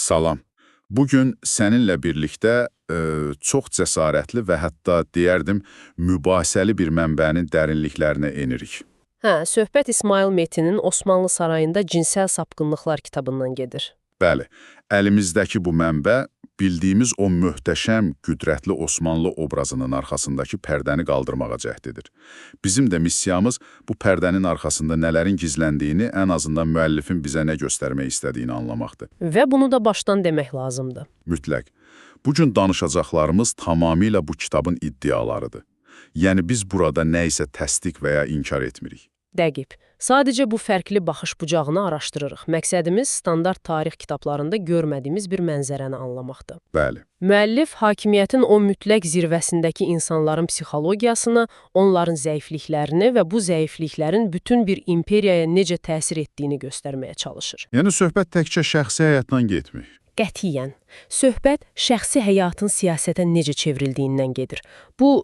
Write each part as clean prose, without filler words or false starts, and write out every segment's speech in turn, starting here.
Salam. Bugün səninlə birlikdə çox cəsarətli və hətta deyərdim mübahisəli bir mənbənin dərinliklərinə enirik. Hə, söhbət İsmail Metinin Osmanlı Sarayında Cinsel Sapkınlıqlar kitabından gedir. Bəli, əlimizdəki bu mənbə bildiyimiz o möhtəşəm, qüdrətli Osmanlı obrazının arxasındakı pərdəni qaldırmağa cəhd edir. Bizim də missiyamız bu pərdənin arxasında nələrin gizləndiyini, ən azından müəllifin bizə nə göstərmək istədiyini anlamaqdır. Və bunu da başdan demək lazımdır. Mütləq. Bu gün danışacaqlarımız tamamilə bu kitabın iddialarıdır. Yəni biz burada nə isə təsdiq və ya inkar etmirik. Dəqiq. Sadəcə bu fərqli baxış bucağını araşdırırıq. Məqsədimiz standart tarix kitablarında görmədiyimiz bir mənzərəni anlamaqdır. Bəli. Müəllif hakimiyyətin o mütləq zirvəsindəki insanların psixologiyasını, onların zəifliklərini və bu zəifliklərin bütün bir imperiyaya necə təsir etdiyini göstərməyə çalışır. Yəni söhbət təkcə şəxsi həyatdan getmir. Qətiyyən. Söhbət şəxsi həyatın siyasətə necə çevrildiyindən gedir. Bu,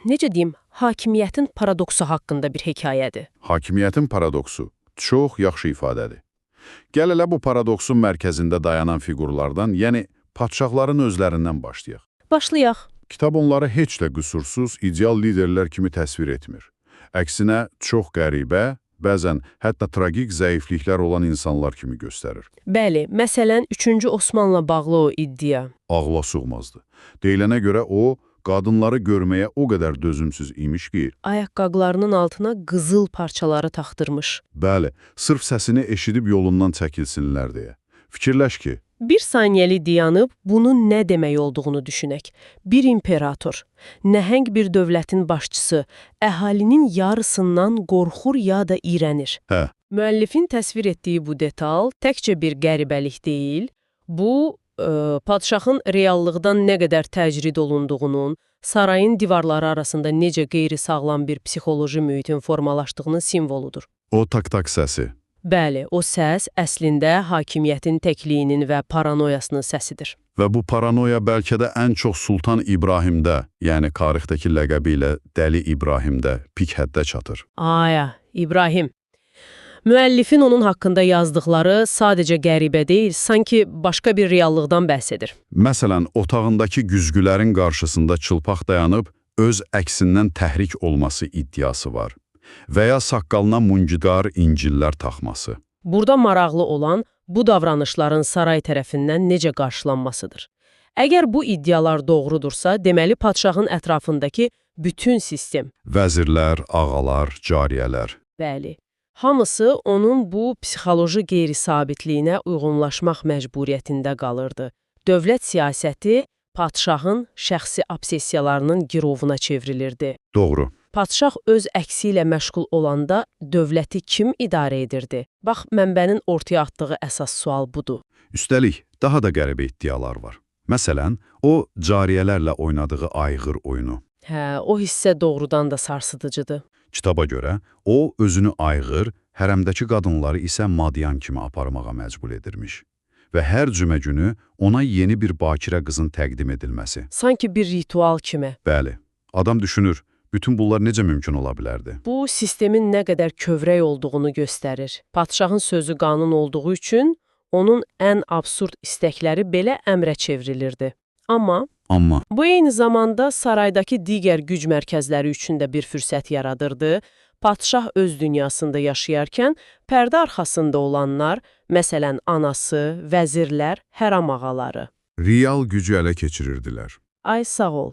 necə deyim, hakimiyyətin paradoksu haqqında bir hekayədir. Hakimiyyətin paradoksu çox yaxşı ifadədir. Gəl elə bu paradoksun mərkəzində dayanan fiqurlardan, yəni padşahların özlərindən başlayaq. Başlayaq. Kitab onları heç də qüsursuz, ideal liderlər kimi təsvir etmir. Əksinə, çox qəribə, bəzən hətta tragik zəifliklər olan insanlar kimi göstərir. Bəli, məsələn, 3-cü Osmanla bağlı o iddia. Ağla sığmazdı. Deyilənə görə o, qadınları görməyə o qədər dözümsüz imiş ki, Ayaqqabılarının altına qızıl parçaları taxdırmış. bəli, sırf səsini eşidib yolundan çəkilsinlər deyə. Fikirləş ki, Bir saniyəlik dayanıb bunun nə demək olduğunu düşünək. Bir imperator, nəhəng bir dövlətin başçısı, əhalinin yarısından qorxur ya da iyrənir. Hə. Müəllifin təsvir etdiyi bu detal təkcə bir qəribəlik deyil, bu padşahın reallıqdan nə qədər təcrid olunduğunun, sarayın divarları arasında necə qeyri-sağlam bir psixoloji mühitin formalaşdığının simvoludur. O tak-tak səsi. Bəli, o səs əslində hakimiyyətin təkliyinin və paranoyasının səsidir. Və bu paranoya bəlkə də ən çox Sultan İbrahimdə, yəni tarixdəki ləqəbi ilə Dəli İbrahimdə pik həddə çatır. Aya, İbrahim. Müəllifin onun haqqında yazdıqları sadəcə qəribə deyil, sanki başqa bir reallıqdan bəhs edir. Məsələn, otağındakı güzgülərin qarşısında çılpaq dayanıb öz əksindən təhrik olması iddiası var. Və ya saqqalına muncidar incillər taxması. Burada maraqlı olan bu davranışların saray tərəfindən necə qarşılanmasıdır. Əgər bu iddialar doğrudursa, deməli padşahın ətrafındakı bütün sistem, Vəzirlər, ağalar, cariyələr. bəli, hamısı onun bu psixoloji qeyri-sabitliyinə uyğunlaşmaq məcburiyyətində qalırdı. Dövlət siyasəti padşahın şəxsi obsessiyalarının girovuna çevrilirdi. Doğru. Padşah öz əksi ilə məşğul olanda dövləti kim idarə edirdi? Bax, mənbənin ortaya atdığı əsas sual budur. Üstəlik, daha da qəribə iddialar var. Məsələn, o cariyələrlə oynadığı ayğır oyunu. Hə, o hissə doğrudan da sarsıdıcıdır. Kitaba görə, o özünü ayğır, hərəmdəki qadınları isə madyan kimi aparmağa məcbur edirmiş. Və hər cümə günü ona yeni bir bakirə qızın təqdim edilməsi. Sanki bir ritual kimi. Bəli, adam düşünür, bütün bunlar necə mümkün ola bilərdi? Bu, sistemin nə qədər kövrək olduğunu göstərir. Padşahın sözü qanun olduğu üçün onun ən absurd istəkləri belə əmrə çevrilirdi. Amma Amma bu eyni zamanda saraydakı digər güc mərkəzləri üçün də bir fürsət yaradırdı. Padşah öz dünyasında yaşayarkən pərdə arxasında olanlar, məsələn anası, vəzirlər, həram ağaları. real gücü ələ keçirirdilər. Ay sağ ol.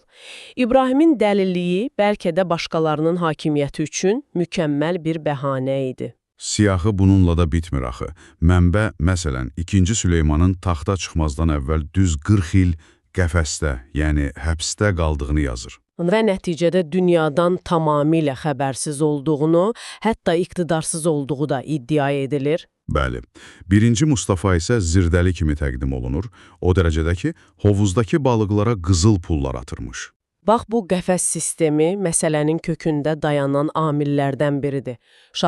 İbrahimin dəliliyi bəlkə də başqalarının hakimiyyəti üçün mükəmməl bir bəhanə idi. Siyahı bununla da bitmir axı. Mənbə, məsələn, 2-ci Süleymanın taxta çıxmazdan əvvəl düz 40 il qəfəsdə, yəni həbsdə qaldığını yazır. Və nəticədə dünyadan tamamilə xəbərsiz olduğunu, hətta iqtidarsız olduğu da iddia edilir. Bəli. Birinci Mustafa isə zirdəli kimi təqdim olunur, o dərəcədə ki, hovuzdakı balıqlara qızıl pullar atırmış. Bax bu qəfəs sistemi məsələnin kökündə dayanan amillərdən biridir.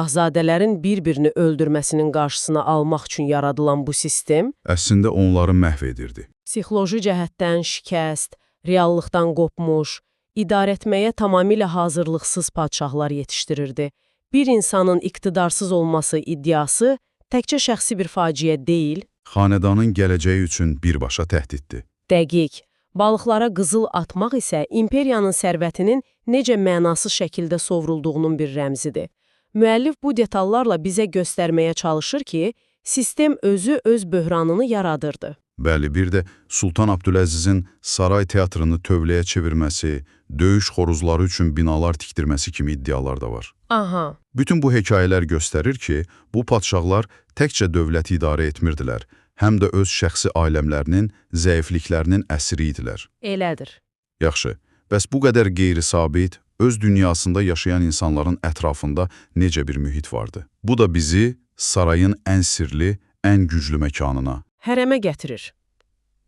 Şahzadələrin bir-birini öldürməsinin qarşısını almaq üçün yaradılan bu sistem Əslində onları məhv edirdi. psixoloji cəhətdən şikəst, reallıqdan qopmuş, idarə etməyə tamamilə hazırlıqsız padşahlar yetişdirirdi. Bir insanın iqtidarsız olması iddiası təkcə şəxsi bir faciə deyil, Xanədanın gələcəyi üçün birbaşa təhdiddir. Dəqiq. Balıqlara qızıl atmaq isə imperiyanın sərvətinin necə mənasız şəkildə sovrulduğunun bir rəmzidir. Müəllif bu detallarla bizə göstərməyə çalışır ki, sistem özü öz böhranını yaradırdı. Bəli, bir də Sultan Abdüləzizin saray teatrını tövləyə çevirməsi, döyüş xoruzları üçün binalar tikdirməsi kimi iddialar da var. Aha. Bütün bu hekayələr göstərir ki, bu padşahlar təkcə dövləti idarə etmirdilər, həm də öz şəxsi aləmlərinin, zəifliklərinin əsiri idilər. Elədir. Yaxşı, bəs bu qədər qeyri-sabit, öz dünyasında yaşayan insanların ətrafında necə bir mühit vardı? Bu da bizi sarayın ən sirli, ən güclü məkanına. Hərəmə gətirir.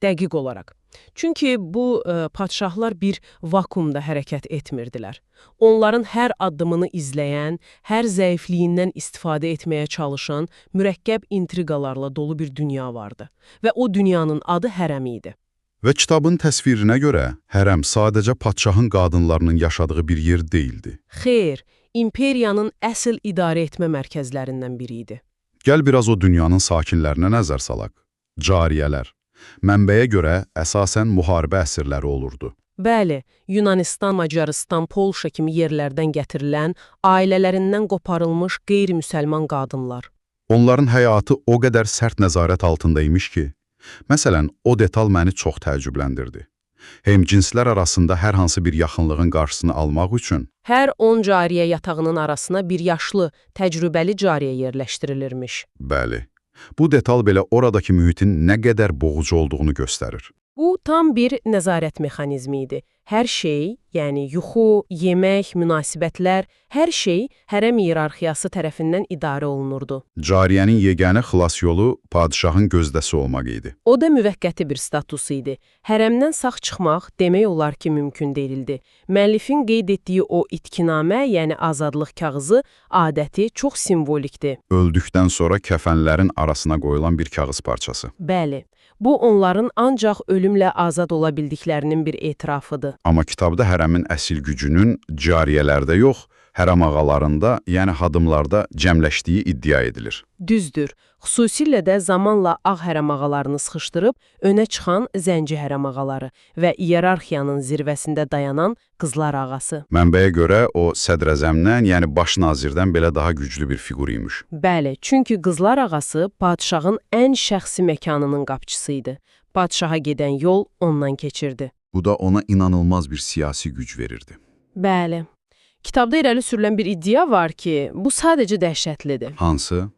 Dəqiq olaraq. Çünki bu padşahlar bir vakuumda hərəkət etmirdilər. Onların hər addımını izləyən, hər zəifliyindən istifadə etməyə çalışan mürəkkəb intriqalarla dolu bir dünya vardı. Və o dünyanın adı hərəm idi. Və kitabın təsvirinə görə hərəm sadəcə padşahın qadınlarının yaşadığı bir yer deyildi. Xeyr, imperiyanın əsl idarə etmə mərkəzlərindən biri idi. Gəl biraz o dünyanın sakinlərinə nəzər salaq. Cariyələr. Mənbəyə görə əsasən müharibə əsirləri olurdu. Bəli, Yunanistan, Macarıstan, Polşa kimi yerlərdən gətirilən, ailələrindən qoparılmış qeyri-müsəlman qadınlar. Onların həyatı o qədər sərt nəzarət altındaymış ki, məsələn, o detal məni çox təəccübləndirdi. Həm cinslər arasında hər hansı bir yaxınlığın qarşısını almaq üçün Hər 10 cariyə yatağının arasına bir yaşlı, təcrübəli cariyə yerləşdirilirmiş. Bəli, bu detal belə oradakı mühitin nə qədər boğucu olduğunu göstərir. Bu tam bir nəzarət mexanizmi idi. Hər şey, yəni yuxu, yemək, münasibətlər, hər şey hərəm iyerarxiyası tərəfindən idarə olunurdu. Cariyənin yeganə xilas yolu padşahın gözdəsi olmaq idi. O da müvəqqəti bir status idi. Hərəmdən sağ çıxmaq demək olar ki, mümkün deyildi. Müəllifin qeyd etdiyi o itkinamə, yəni azadlıq kağızı adəti çox simvolikdir. Öldükdən sonra kəfənlərin arasına qoyulan bir kağız parçası. Bəli, bu onların ancaq ölümlə azad ola bildiklərinin bir etirafıdır. Amma kitabda hərəmin əsil gücünün cariyələrdə yox, hərəm ağalarında, yəni hadımlarda cəmləşdiyi iddia edilir. Düzdür. Xüsusilə də zamanla ağ hərəm ağalarını sıxışdırıb önə çıxan zənci hərəm ağaları və iyerarxiyanın zirvəsində dayanan qızlar ağası. Mənbəyə görə o sədrəzəmdən, yəni baş nazirdən belə daha güclü bir fiqur imiş. Bəli, çünki qızlar ağası padşahın ən şəxsi məkanının qapıçısı idi. Padşaha gedən yol ondan keçirdi. Bu da ona inanılmaz bir siyasi güc verirdi. Bəli. Kitabda irəli sürülən bir iddia var ki, bu sadəcə dəhşətlidir. Hansı?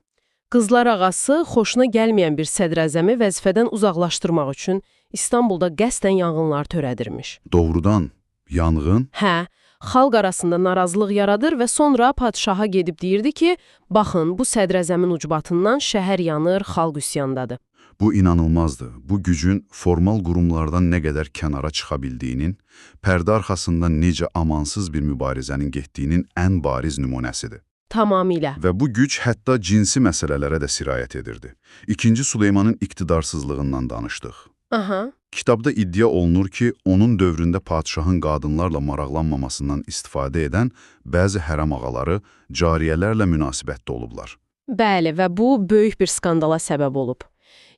Qızlar ağası xoşuna gəlməyən bir sədrəzəmi vəzifədən uzaqlaşdırmaq üçün İstanbulda qəsdən yanğınlar törədirmiş. Doğrudan yanğın? Hə, xalq arasında narazılıq yaradır və sonra padşaha gedib deyirdi ki, baxın, bu sədrəzəmin ucbatından şəhər yanır, xalq üsyandadır. Bu inanılmazdı. Bu gücün formal qurumlardan nə qədər kənara çıxa bildiyinin, pərdə arxasında necə amansız bir mübarizənin getdiyinin ən bariz nümunəsidir. Tamamilə. Və bu güc hətta cinsi məsələlərə də sirayət edirdi. İkinci Süleymanın iqtidarsızlığından danışdıq. Aha. Kitabda iddia olunur ki, onun dövründə padşahın qadınlarla maraqlanmamasından istifadə edən bəzi hərəm ağaları cariyələrlə münasibətdə olublar. Bəli, və bu böyük bir skandala səbəb olub.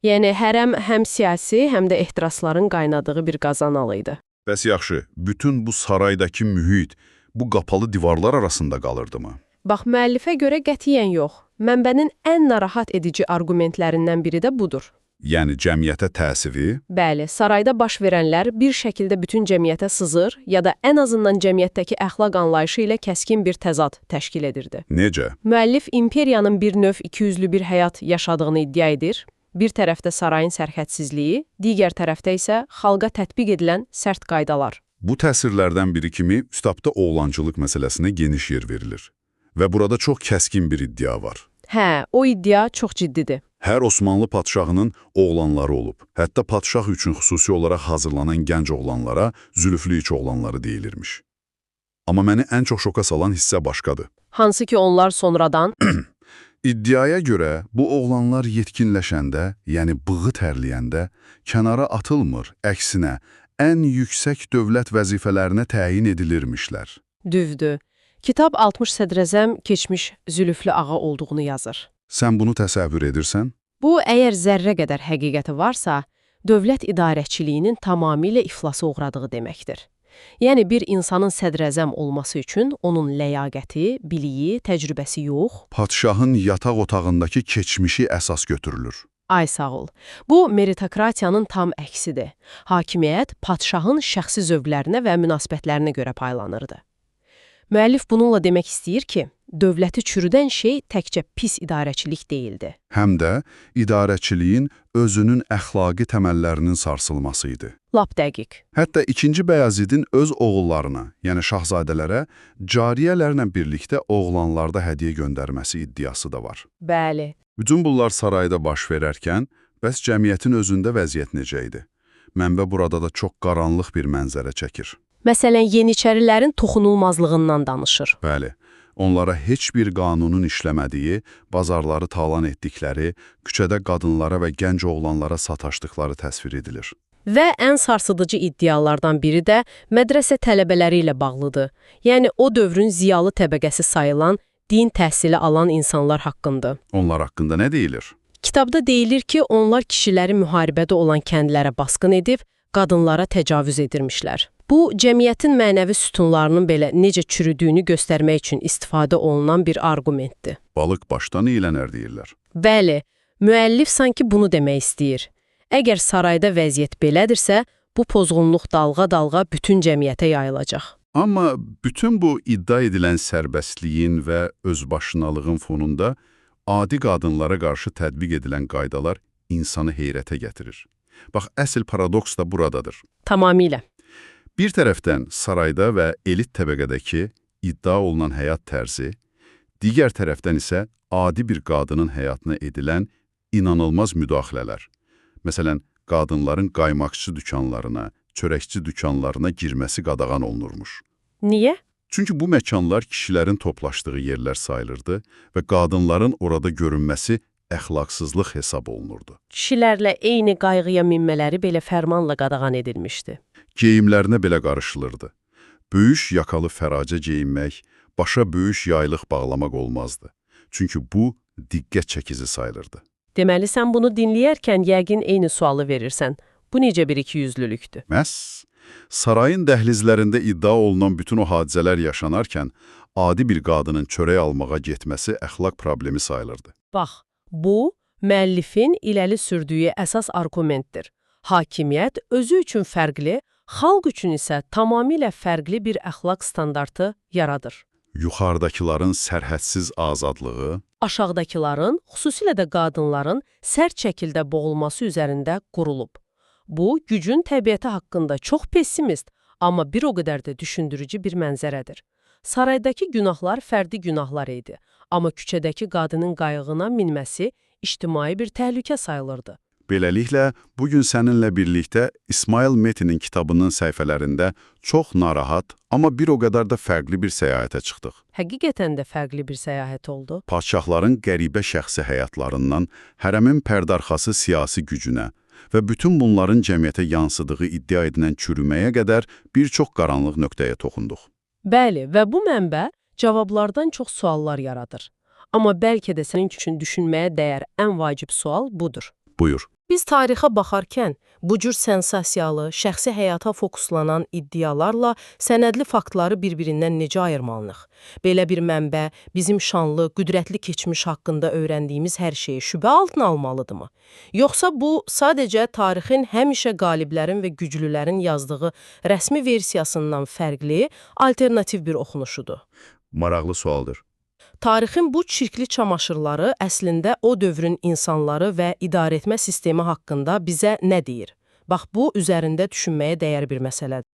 Yəni hərəm həm siyasi, həm də ehtirasların qaynadığı bir qazanalı idi. Bəs yaxşı, bütün bu saraydakı mühit bu qapalı divarlar arasında qalırdı mı? Bax, müəllifə görə qətiyyən yox. Mənbənin ən narahat edici arqumentlərindən biri də budur. Yəni cəmiyyətə təsiri? Bəli, sarayda baş verənlər bir şəkildə bütün cəmiyyətə sızır ya da ən azından cəmiyyətdəki əxlaq anlayışı ilə kəskin bir təzad təşkil edirdi. Necə? Müəllif imperiyanın bir növ ikiyüzlü bir həyat yaşadığını iddia edir. Bir tərəfdə sarayın sərhədsizliyi, digər tərəfdə isə xalqa tətbiq edilən sərt qaydalar. Bu təsirlərdən biri kimi kitabda oğlancılıq məsələsinə geniş yer verilir. Və burada çox kəskin bir iddia var. Hə, o iddia çox ciddidir. Hər Osmanlı padşahının oğlanları olub. Hətta padşah üçün xüsusi olaraq hazırlanan gənc oğlanlara zülüflü iç oğlanları deyilirmiş. Amma məni ən çox şoka salan hissə başqadır. Hansı ki onlar sonradan İddiaya görə bu oğlanlar yetkinləşəndə, yəni bığı tərləyəndə kənara atılmır, əksinə ən yüksək dövlət vəzifələrinə təyin edilirmişlər. düzdür. Kitab 60 sədrəzəm keçmiş zülüflü ağa olduğunu yazır. Sən bunu təsəvvür edirsən? Bu, əgər zərrə qədər həqiqəti varsa, dövlət idarəçiliyinin tamamilə iflasa uğradığı deməkdir. Yəni bir insanın sədrəzəm olması üçün onun ləyaqəti, biliyi, təcrübəsi yox. Padşahın yataq otağındakı keçmişi əsas götürülür. Ay sağ ol. Bu, meritokratiyanın tam əksidir. Hakimiyyət padşahın şəxsi zövqlərinə və münasibətlərinə görə paylanırdı. Müəllif bununla demək istəyir ki, dövləti çürüdən şey təkcə pis idarəçilik deyildi. Həm də idarəçiliyin özünün əxlaqi təməllərinin sarsılması idi. Lap dəqiq. Hətta 2-ci Bəyazidin öz oğullarına, yəni şahzadələrə cariyələrlə birlikdə oğlanlarda hədiyyə göndərməsi iddiası da var. Bəli. Bütün bunlar sarayda baş verərkən, bəs cəmiyyətin özündə vəziyyət necə idi? Mənbə burada da çox qaranlıq bir mənzərə çəkir. Məsələn, yeniçərilərin toxunulmazlığından danışır. Bəli, onlara heç bir qanunun işləmədiyi, bazarları talan etdikləri, küçədə qadınlara və gənc oğlanlara sataşdıqları təsvir edilir. Və ən sarsıdıcı iddialardan biri də mədrəsə tələbələri ilə bağlıdır. Yəni o dövrün ziyalı təbəqəsi sayılan, din təhsili alan insanlar haqqında. Onlar haqqında nə deyilir? Kitabda deyilir ki, onlar kişiləri müharibədə olan kəndlərə basqın edib, qadınlara təcavüz edirmişlər. Bu, cəmiyyətin mənəvi sütunlarının belə necə çürüdüyünü göstərmək üçün istifadə olunan bir arqumentdir. Balıq başdan iylənər deyirlər. Bəli, müəllif sanki bunu demək istəyir. Əgər sarayda vəziyyət belədirsə, bu pozğunluq dalğa-dalğa bütün cəmiyyətə yayılacaq. Amma bütün bu iddia edilən sərbəstliyin və özbaşınalığın fonunda adi qadınlara qarşı tətbiq edilən qaydalar insanı heyrətə gətirir. Bax, əsl paradoks da buradadır. Tamamilə. Bir tərəfdən sarayda və elit təbəqədəki iddia olunan həyat tərzi, digər tərəfdən isə adi bir qadının həyatına edilən inanılmaz müdaxilələr. Məsələn, qadınların qaymaqçı dükanlarına, çörəkçi dükanlarına girməsi qadağan olunurmuş. Niyə? Çünki bu məkanlar kişilərin toplaşdığı yerlər sayılırdı və qadınların orada görünməsi əxlaqsızlıq hesab olunurdu. Kişilərlə eyni qayğıya minmələri belə fərmanla qadağan edilmişdi. Geyimlərinə belə qarışılırdı. Böyük yakalı fəracə geyinmək, başa böyük yaylıq bağlamaq olmazdı. Çünki bu, diqqət çəkici sayılırdı. Deməli, sən bunu dinləyərkən yəqin eyni sualı verirsən. Bu necə bir ikiyüzlülükdür? Məhz sarayın dəhlizlərində iddia olunan bütün o hadisələr yaşanarkən, adi bir qadının çörək almağa getməsi əxlaq problemi sayılırdı. Bax, bu, müəllifin iləli sürdüyü əsas arqumentdir. Hakimiyyət özü üçün fərqli, xalq üçün isə tamamilə fərqli bir əxlaq standartı yaradır. Yuxarıdakıların sərhədsiz azadlığı, Aşağıdakıların, xüsusilə də qadınların sərt şəkildə boğulması üzərində qurulub. Bu, gücün təbiəti haqqında çox pessimist, amma bir o qədər də düşündürücü bir mənzərədir. Saraydakı günahlar fərdi günahlar idi, amma küçədəki qadının qayığına minməsi ictimai bir təhlükə sayılırdı. Beləliklə, bugün səninlə birlikdə İsmail Metinin kitabının səhifələrində çox narahat, amma bir o qədər də fərqli bir səyahətə çıxdıq. Həqiqətən də fərqli bir səyahət oldu. Padşahların qəribə şəxsi həyatlarından hərəmin pərdarxası siyasi gücünə və bütün bunların cəmiyyətə yansıdığı iddia edilən çürüməyə qədər bir çox qaranlıq nöqtəyə toxunduq. Bəli, və bu mənbə cavablardan çox suallar yaradır. Amma bəlkə də sənin üçün düşünməyə dəyər ən vacib sual budur. Buyur. Biz tarixə baxarkən bu cür sensasiyalı, şəxsi həyata fokuslanan iddialarla sənədli faktları bir-birindən necə ayırmalıyıq? Belə bir mənbə bizim şanlı, qüdrətli keçmiş haqqında öyrəndiyimiz hər şeyi şübhə altına almalıdırmı? Yoxsa bu sadəcə tarixin həmişə qaliblərin və güclülərin yazdığı rəsmi versiyasından fərqli, alternativ bir oxunuşudur? Maraqlı sualdır. Tarixin bu çirkli çamaşırları əslində o dövrün insanları və idarəetmə sistemi haqqında bizə nə deyir? Bax, bu üzərində düşünməyə dəyər bir məsələdir.